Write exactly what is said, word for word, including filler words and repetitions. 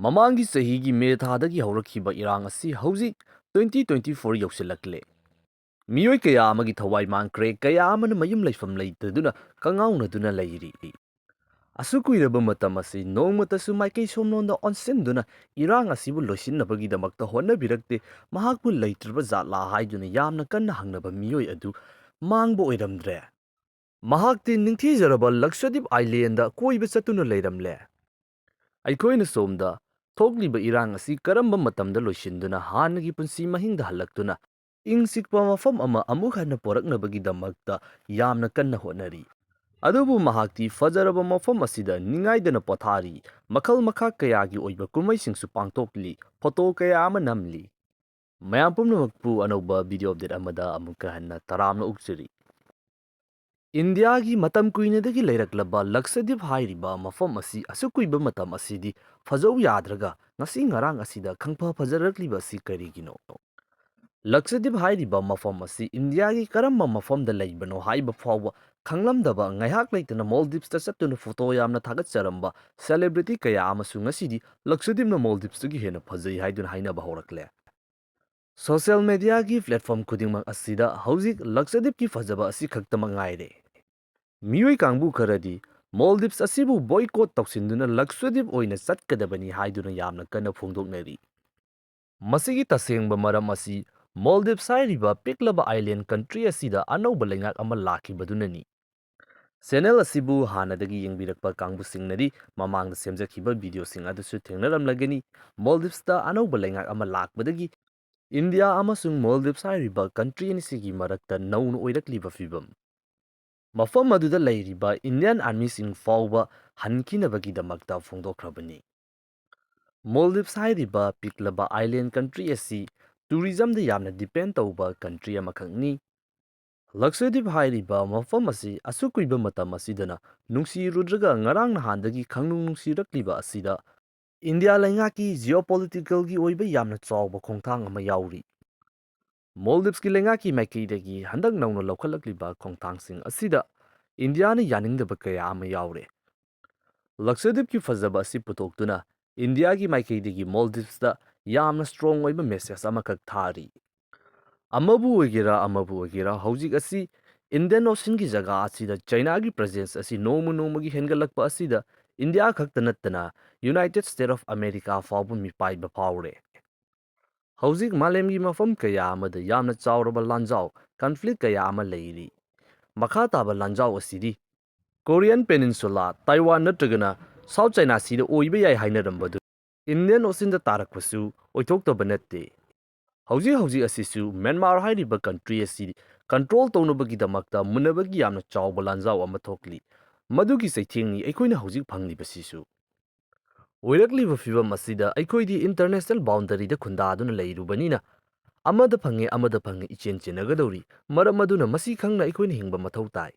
ꯃꯃꯥꯡꯒꯤ ꯆꯍꯤꯒꯤ ꯃꯦ ꯊꯥꯗꯒꯤ ꯍꯧꯔꯛꯈꯤꯕ ꯏꯔꯥꯡ ꯑꯁꯤ ꯍꯧꯖꯤꯛ twenty twenty-four ꯌꯧꯁꯤꯜꯂꯛꯂꯦ꯫ ꯃꯤꯑꯣꯏ ꯀꯌꯥ ꯑꯃꯒꯤ ꯊꯋꯥꯏ ꯃꯥꯡꯈ꯭ꯔꯦ, ꯀꯌꯥ ꯑꯃꯅ ꯃꯌꯨꯝ ꯂꯩꯐꯝ ꯂꯩꯇꯗꯨꯅ ꯀꯉꯥꯎꯅꯗꯨꯅ ꯂꯩꯔꯤ꯫ ꯑꯁꯨꯛ ꯀꯨꯏꯔꯕ ꯃꯇꯝ ꯑꯁꯤ ꯅꯣꯡꯃꯇꯁꯨ ꯃꯥꯏꯀꯩ ꯁꯣꯝꯂꯣꯝꯗ ꯑꯣꯟꯁꯤꯟꯗꯨꯅ ꯏꯔꯥꯡ ꯑꯁꯤꯕꯨ ꯂꯣꯏꯁꯤꯟꯅꯕꯒꯤꯗꯃꯛꯇ ꯍꯣꯠꯅꯕꯤꯔꯛꯇꯦ꯫ ꯃꯍꯥꯛꯄꯨ ꯂꯩꯇ꯭ꯔꯕ ꯖꯥꯠꯂꯥ ꯍꯥꯏꯗꯨꯅ ꯌꯥꯝꯅ ꯀꯟꯅ ꯍꯪꯅꯕ ꯃꯤꯑꯣꯏ ꯑꯗꯨ ꯃꯥꯡꯕ ꯑꯣꯏꯔꯝꯗ꯭ꯔꯦ꯫ ꯃꯍꯥꯛꯇꯤ ꯅꯤꯡꯊꯤꯖꯔꯕ ꯂꯛꯁꯗꯤꯞ ꯑꯥꯏꯂꯦꯟꯗ ꯀꯣꯏꯕ ꯆꯠꯇꯨꯅ ꯂꯩꯔꯝꯂꯦ꯫ ꯑꯩꯈꯣꯏꯅ ꯁꯣꯝꯗ ꯊꯣꯛꯂꯤꯕ ꯏꯔꯥꯡ ꯑꯁꯤ ꯀꯔꯝꯕ ꯃꯇꯝꯗ ꯂꯣꯏꯁꯤꯟꯗꯨꯅ ꯍꯥꯟꯅꯒꯤ ꯄꯨꯟꯁꯤ ꯃꯍꯤꯡꯗ ꯍꯜꯂꯛꯇꯨꯅ ꯏꯪ ꯆꯤꯛꯄ ꯃꯐꯝ ꯑꯃ ꯑꯃꯨꯛ ꯍꯟꯅ ꯄꯣꯔꯛꯅꯕꯒꯤꯗꯃꯛꯇ ꯌꯥꯝꯅ ꯀꯟꯅ ꯍꯣꯠꯅꯔꯤ꯫ ꯑꯗꯨꯕꯨ ꯃꯍꯥꯛꯇꯤ ꯐꯖꯔꯕ ꯃꯐꯝ ꯑꯁꯤꯗ ꯅꯤꯡꯉꯥꯏꯗꯅ ꯄꯣꯊꯥꯔꯤ, ꯃꯈꯜ ꯃꯈꯥ ꯀꯌꯥꯒꯤ ꯑꯣꯏꯕ ꯀꯨꯝꯍꯩꯁꯤꯡꯁꯨ ꯄꯥꯡꯊꯣꯛꯂꯤ, ꯐꯣꯇꯣ ꯀꯌꯥ ꯑꯃ ꯅꯝꯂꯤ꯫ ꯃꯌꯥꯝ ꯄꯨꯝꯅꯃꯛꯄꯨ ꯑꯅꯧꯕ video update ꯑꯃꯗ ꯑꯃꯨꯛꯀ ꯍꯟꯅ ꯇꯔꯥꯝꯅ ꯑꯣꯛꯆꯔꯤ꯫ ꯏꯟꯗꯤꯌꯥꯒꯤ ꯃꯇꯝ ꯀꯨꯏꯅꯗꯒꯤ ꯂꯩꯔꯛꯂꯕ ꯂꯛꯁꯗꯤꯞ ꯍꯥꯏꯔꯤꯕ ꯃꯐꯝ ꯑꯁꯤ ꯑꯁꯨꯛ ꯀꯨꯏꯕ ꯃꯇꯝ ꯑꯁꯤꯗꯤ ꯐꯖꯧ ꯌꯥꯗ꯭ꯔꯒ ꯉꯁꯤ ꯉꯔꯥꯡ ꯑꯁꯤꯗ ꯈꯪꯐ ꯐꯖꯔꯛꯂꯤꯕ ꯑꯁꯤ ꯀꯔꯤꯒꯤꯅꯣ? ꯂꯛꯁꯗꯤꯞ ꯍꯥꯏꯔꯤꯕ ꯃꯐꯝ ꯑꯁꯤ ꯏꯟꯗꯤꯌꯥꯒꯤ ꯀꯔꯝꯕ ꯃꯐꯝꯗ ꯂꯩꯕꯅꯣ ꯍꯥꯏꯕ ꯐꯥꯎꯕ ꯈꯪꯂꯝꯗꯕ ꯉꯥꯏꯍꯥꯛ ꯂꯩꯇꯅ ꯃꯣꯜꯗꯤꯞꯁꯇ ꯆꯠꯇꯨꯅ ꯐꯣꯇꯣ ꯌꯥꯝꯅ ꯊꯥꯒꯠꯆꯔꯝꯕ celebrity ꯀꯌꯥ ꯑꯃꯁꯨ ꯉꯁꯤꯗꯤ ꯂꯛꯁꯗꯤꯞꯅ ꯃꯣꯜꯗꯤꯞꯁꯇꯒꯤ ꯍꯦꯟꯅ ꯐꯖꯩ ꯍꯥꯏꯗꯨꯅ ꯍꯥꯏꯅꯕ ꯍꯧꯔꯛꯂꯦ꯫ Social mediaꯒꯤ platform ꯈꯨꯗꯤꯡꯃꯛ ꯑꯁꯤꯗ ꯍꯧꯖꯤꯛ ꯂꯛꯁꯗꯤꯞꯀꯤ ꯐꯖꯕ ꯑꯁꯤ ꯈꯛꯇꯃꯛ ꯉꯥꯏꯔꯦ꯫ ꯃꯤꯑꯣꯏ ꯀꯥꯡꯕꯨ ꯈꯔꯗꯤ ꯃꯣꯜꯗꯤꯞꯁ ꯑꯁꯤꯕꯨ boycott ꯇꯧꯁꯤꯟꯗꯨꯅ ꯂꯛꯁꯗꯤꯞ ꯑꯣꯏꯅ ꯆꯠꯀꯗꯕꯅꯤ ꯍꯥꯏꯗꯨꯅ ꯌꯥꯝꯅ ꯀꯟꯅ ꯐꯣꯡꯗꯣꯛꯅꯔꯤ꯫ ꯃꯁꯤꯒꯤ ꯇꯁꯦꯡꯕ ꯃꯔꯝ ꯑꯁꯤ ꯃꯣꯜꯗꯤꯞꯁ ꯍꯥꯏꯔꯤꯕ ꯄꯤꯛꯂꯕ island country ꯑꯁꯤꯗ ꯑꯅꯧꯕ ꯂꯩꯉꯥꯛ ꯑꯃ ꯂꯥꯛꯈꯤꯕꯗꯨꯅꯅꯤ꯫ Channel ꯑꯁꯤꯕꯨ ꯍꯥꯟꯅꯗꯒꯤ ꯌꯦꯡꯕꯤꯔꯛꯄ ꯀꯥꯡꯕꯨꯁꯤꯡꯅꯗꯤ ꯃꯃꯥꯡꯗ ꯁꯦꯝꯖꯈꯤꯕ videoꯁꯤꯡ ꯑꯗꯨꯁꯨ ꯊꯦꯡꯅꯔꯝꯂꯒꯅꯤ꯫ ꯃꯣꯜꯗꯤꯞꯁꯇ ꯑꯅꯧꯕ ꯂꯩꯉꯥꯛ ꯑꯃ ꯂꯥꯛꯄꯗꯒꯤ ꯏꯟꯗꯤꯌꯥ ꯑꯃꯁꯨꯡ ꯃꯣꯜꯗꯤꯞꯁ ꯍꯥꯏꯔꯤꯕ country ꯑꯅꯤꯁꯤꯒꯤ ꯃꯔꯛꯇ ꯅꯧꯅ ꯑꯣꯏꯔꯛꯂꯤꯕ ꯐꯤꯚꯝ꯫ ꯃꯐꯝ ꯑꯗꯨꯗ ꯂꯩꯔꯤꯕ Indian armyꯁꯤꯡ ꯐꯥꯎꯕ ꯍꯟꯈꯤꯅꯕꯒꯤꯗꯃꯛꯇ ꯐꯣꯡꯗꯣꯛꯈ꯭ꯔꯕꯅꯤ꯫ ꯃꯣꯜꯗꯤꯞꯁ ꯍꯥꯏꯔꯤꯕ ꯄꯤꯛꯂꯕ island country ꯑꯁꯤ tourismꯗ ꯌꯥꯝꯅ depend ꯇꯧꯕ country ꯑꯃꯈꯛꯅꯤ꯫ ꯂꯛꯁꯗꯤꯞ ꯍꯥꯏꯔꯤꯕ ꯃꯐꯝ ꯑꯁꯤ ꯑꯁꯨꯛ ꯀꯨꯏꯕ ꯃꯇꯝ ꯑꯁꯤꯗꯅ ꯅꯨꯡꯁꯤꯔꯨꯗ꯭ꯔꯒ ꯉꯔꯥꯡ ꯅꯍꯥꯟꯗꯒꯤ ꯈꯪꯅꯨꯡ ꯅꯨꯡꯁꯤꯔꯛꯂꯤꯕ ꯑꯁꯤꯗ ꯏꯟꯗꯤꯌꯥ ꯂꯩꯉꯥꯛꯀꯤ geopoliticalꯒꯤ ꯑꯣꯏꯕ ꯌꯥꯝꯅ ꯆꯥꯎꯕ ꯈꯣꯡꯊꯥꯡ ꯑꯃ ꯌꯥꯎꯔꯤ꯫ ꯃꯣꯜꯗꯤꯞꯁꯀꯤ ꯂꯩꯉꯥꯛꯀꯤ ꯃꯥꯏꯀꯩꯗꯒꯤ ꯍꯟꯗꯛ ꯅꯧꯅ ꯂꯧꯈꯠꯂꯛꯂꯤꯕ ꯈꯣꯡꯊꯥꯡꯁꯤꯡ ꯑꯁꯤꯗ ꯏꯟꯗꯤꯌꯥꯅ ꯌꯥꯅꯤꯡꯗꯕ ꯀꯌꯥ ꯑꯃ ꯌꯥꯎꯔꯦ꯫ ꯂꯛꯁꯗꯤꯞꯀꯤ ꯐꯖꯕ ꯑꯁꯤ ꯄꯨꯊꯣꯛꯇꯨꯅ ꯏꯟꯗꯤꯌꯥꯒꯤ ꯃꯥꯏꯀꯩꯗꯒꯤ ꯃꯣꯜꯗꯤꯚꯁꯇ ꯌꯥꯝꯅ ꯁ꯭ꯇꯔꯣꯡ ꯑꯣꯏꯕ ꯃꯦꯁꯦꯖ ꯑꯃꯈꯛ ꯊꯥꯔꯤ꯫ ꯑꯃꯕꯨ ꯑꯣꯏꯒꯦꯔꯥ, ꯑꯃꯕꯨ ꯑꯣꯏꯒꯦꯔꯥ, ꯍꯧꯖꯤꯛ ꯑꯁꯤ ꯏꯟꯗꯤꯌꯟ ꯑꯣꯁꯤꯟꯒꯤ ꯖꯒꯥ ꯑꯁꯤꯗ ꯆꯥꯏꯅꯥꯒꯤ ꯄ꯭ꯔꯦꯖꯦꯟꯁ ꯑꯁꯤ ꯅꯣꯡꯃ ꯅꯣꯡꯃꯒꯤ ꯍꯦꯟꯒꯠꯂꯛꯄ ꯑꯁꯤꯗ ꯏꯟꯗꯤꯌꯥ ꯈꯛꯇ ꯅꯠꯇꯅ ꯌꯨꯅꯥꯏꯇꯦꯗ ꯁ꯭ꯇꯦꯠ ꯑꯣꯐ ꯑꯃꯦꯔꯤꯀꯥ ꯐꯥꯎꯕ ꯃꯤꯄꯥꯏꯕ ꯐꯥꯎꯔꯦ꯫ ꯍꯧꯖꯤꯛ ꯃꯥꯂꯦꯝꯒꯤ ꯃꯐꯝ ꯀꯌꯥ ꯑꯃꯗ ꯌꯥꯝꯅ ꯆꯥꯎꯔꯕ ꯂꯥꯟꯖꯥꯎ, ꯀꯟꯐ꯭ꯂꯤꯛ ꯀꯌꯥ ꯑꯃ ꯂꯩꯔꯤ꯫ ꯃꯈꯥ ꯇꯥꯕ ꯂꯥꯟꯖꯥꯎ ꯑꯁꯤꯗꯤ ꯀꯣꯔꯤꯌꯟ ꯄꯦꯅꯤꯟꯁꯨꯂꯥ, ꯇꯥꯏꯋꯥꯟ ꯅꯠꯇ꯭ꯔꯒꯅ ꯁꯥꯎꯊ ꯆꯥꯏꯅꯥ ꯁꯤꯗ ꯑꯣꯏꯕ ꯌꯥꯏ ꯍꯥꯏꯅꯔꯝꯕꯗꯨ ꯏꯟꯗꯤꯌꯟ ꯑꯣꯁꯤꯟꯗ ꯇꯥꯔꯛꯄꯁꯨ ꯑꯣꯏꯊꯣꯛꯇꯕ ꯅꯠꯇꯦ꯫ ꯍꯧꯖꯤꯛ ꯍꯧꯖꯤꯛ ꯑꯁꯤꯁꯨ ꯃ꯭ꯌꯥꯟꯃꯥꯔ ꯍꯥꯏꯔꯤꯕ ꯀꯟꯇ꯭ꯔꯤ ꯑꯁꯤ ꯀꯟꯇ꯭ꯔꯣꯜ ꯇꯧꯅꯕꯒꯤꯗꯃꯛꯇ ꯃꯨꯟꯅꯕꯒꯤ ꯌꯥꯝꯅ ꯆꯥꯎꯕ ꯂꯥꯟꯖꯥꯎ ꯑꯃ ꯊꯣꯛꯂꯤ꯫ ꯃꯗꯨꯒꯤ ꯆꯩꯊꯦꯡꯅꯤ ꯑꯩꯈꯣꯏꯅ ꯍꯧꯖꯤꯛ ꯐꯪꯂꯤꯕꯁꯤꯁꯨ꯫ ꯑꯣꯏꯔꯛꯂꯤꯕ ꯐꯤꯚꯝ ꯑꯁꯤꯗ ꯑꯩꯈꯣꯏꯗꯤ ꯏꯟꯇꯔꯅꯦꯁꯅꯦꯜ ꯕꯥꯎꯟꯗꯔꯤꯗ ꯈꯨꯟꯗꯥꯗꯨꯅ ꯂꯩꯔꯨꯕꯅꯤꯅ, ꯑꯃꯗ ꯐꯪꯉꯦ, ꯑꯃꯗ ꯐꯪꯉꯦ, ꯏꯆꯦꯟ ꯆꯦꯟꯅꯒꯗꯧꯔꯤ꯫ ꯃꯔꯝ ꯑꯗꯨꯅ ꯃꯁꯤ ꯈꯪꯅ ꯑꯩꯈꯣꯏꯅ ꯍꯤꯡꯕ ꯃꯊꯧ ꯇꯥꯏ꯫